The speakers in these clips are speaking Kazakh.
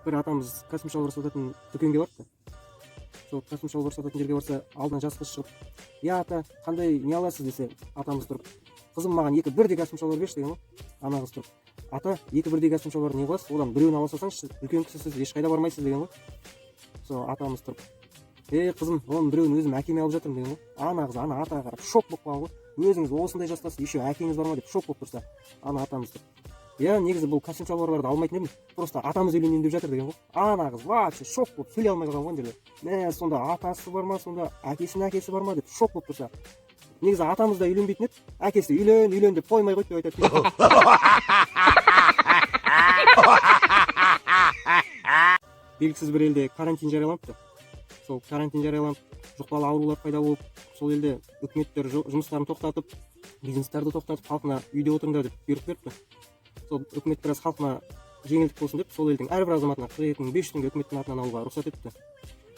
Бір атамыз костюм шалбар сататын дүкенге барыпты. Сол костюм шалбар сататын жерге барса, алдынан жас қыз шығып: «Иә, ата, қандай, не аласыз?» – десе, атамыз тұрып: «Қызым, маған екі бірдей костюм шалбар берші», – деген ғой. Ана қыз тұрып: «Ата, екі бірдей костюм шалбар не қыласыз? Одан біреуін ала салсаңызшы, үлкен кісісіз, ешқайда бармайсыз», – деген ғой. Сол атамыз тұрып: «Е, қызым, оның біреуін өзім әкеме алып жатырмын», – деген ғой. Ана қыз ана атаға қарап шок болып қалған ғой: «Өзіңіз осындай жастасыз, еще әкеңіз бар ма?» – деп шок болып тұрса, ана атамыз тұрып: «Иә, негізі бұл костюм шалбарларды алмайтын едім, просто атамыз үйленейін деп жатыр», – деген ғой. Ана қыз вообще шок болып сөйлей алмай қалған ғой ана жерде. Мә, сонда атасы бар ма, сонда әкесінің әкесі бар ма деп шок болып тұрса, негізі атамыз да үйленбейтін еді, әкесі «үйлен, үйлен» деп қоймай қойды деп айтады. Белгісіз бір елде карантин жарияланыпты. Сол карантин жарияланып, жұқпалы аурулар пайда болып, сол елде үкіметтер жұмыстарын тоқтатып, бизнестерді тоқтатып, халқына «үйде отырыңдар» деп бұйрық беріпті. Сол үкімет біраз халқына жеңілдік болсын деп, сол елдің әрбір азаматына 42 500 теңге үкіметтің атынан алуға рұқсат етіпті.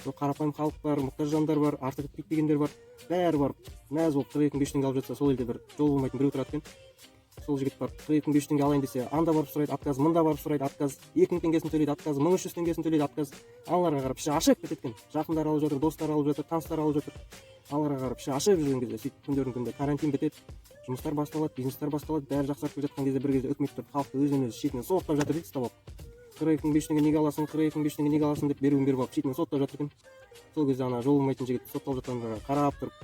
Сол қарапайым халық бар, мұқтаж жандар бар, артық етпейді дегендер бар, бәрі барып мәз болып 42 500 теңге алып жатса, сол елде бір жол болмайтын біреу тұрады екен. Сол жігіт барып 42 500 теңге алайын десе, анда барып сұрайды – отказ, мында барып сұрайды – отказ, 2000 теңгесін төлейді – отказ, 1300 теңгесін төлейді – отказ. Аналарға қарап іші ашып кетеді екен. Жақындары алып жатыр, достары алып жатыр, таныстары алып жатыр. Аналарға қарап іші ашып жүрген кезде, сөйтіп күндердің күнінде карантин бітеді, жұмыстар басталады, бизнестер басталады, бәрі жақсарып келе жатқан кезде, бір кезде үкімет тұрып халықты өзінен өзі шетінен соттап жатыр дейді. Ұстап алып: «42 500 теңге неге аласың, 42 500 теңге неге аласың?» – деп, беруін беріп алып, шетінен соттап жатыр екен. Сол кезде ана жол болмайтын жігіт сотталып жатқандарға қарап тұрып: